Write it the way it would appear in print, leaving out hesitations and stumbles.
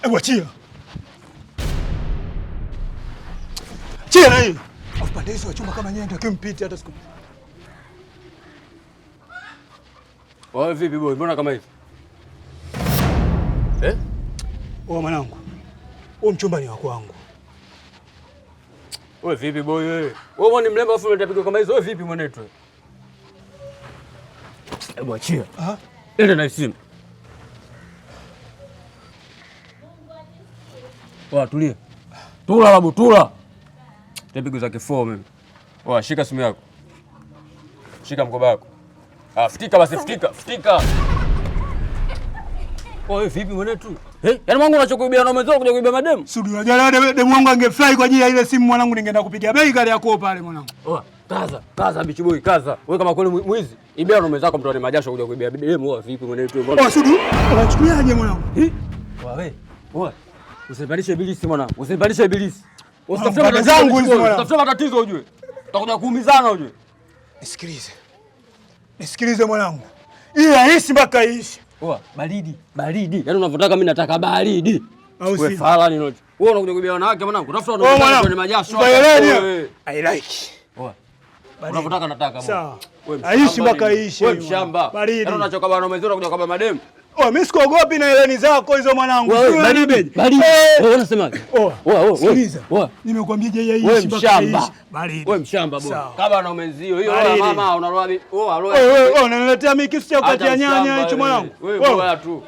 Hebu achia. Achia na hii. Afu pande hizo chumba kama nyinyi ndio kimpiti hata siku. Wewe vipi boy? Mbona kama hivi? Eh? Wewe mwanangu. Huyu mchumba ni wa kwangu. Wewe vipi boy wewe? Wewe mbona ni mlemba afu unatapika kama hizo? Wewe vipi mwanetu? Hebu achia. Ah? Ende na simu. Wa tulia. Tula babu, tula. Tepigo za kifua mimi. Wa shika simu yako. Shika mkoba wako. Ah, futika basi, futika, futika. Wewe vipi mwanetu? Eh? Yaani mwangu unachokuibia na mwenzako kuja kuibia mademu? Sudi unajua leo demu wangu angefly kwa ajili ya ile simu mwanangu, ningeenda kupiga bei gari yako pale mwanangu. Oa, kaza, kaza bichi boy, kaza. Wewe kama kweli mwizi, ibia na mwenzako mtu ana majasho kuja kuibia demu. Oa vipi mwanetu? Oa Sudi, unachukuliaje mwanangu? Hi? Oa wewe. Oa. Usipandishe ibilisi mwanangu. Usipandishe ibilisi. Usitafute Mwanangu, matatizo zangu hizi mwanangu. Usitafute matatizo ujue. Utakuja kuumizana ujue. Nisikilize. Nisikilize mwanangu. Hii haishi mpaka iishi. Oa, baridi, baridi. Yaani unavyotaka mimi nataka baridi. Au Wewe sio? fala ni note. Wewe unakuja kuibia wanawake mwanangu. Tafuta Oa wanawake mwanangu. wenye majasho. Mbaeleni. Wewe. I like. Oa. Unavyotaka nataka bwana. Sawa. Wewe Aishi mshamba mpaka nini? iishe. Wewe hiyo. mshamba. Baridi. Yaani unachoka bwana mwenzio unakuja kaba mademu. Oh, mimi sikuogopi na eleni zako hizo mwanangu. Wewe Sio baridi, eleni. baridi. Eh. Wewe unasemaje? Oa. Oa, oa, Sikiliza. oa. Nimekwambia je, yeye Wewe ishi mpaka mshamba. iishi. Baridi. Wewe mshamba bwana. Sawa. Kaba na mwenzio. Hiyo Baridi. roa mama unaloa bi. Oa, roa. Wewe wewe unaniletea mimi kisu cha Acha kukatia nyanya mshamba hicho wewe. mwanangu. Wewe Wewe. bora tu.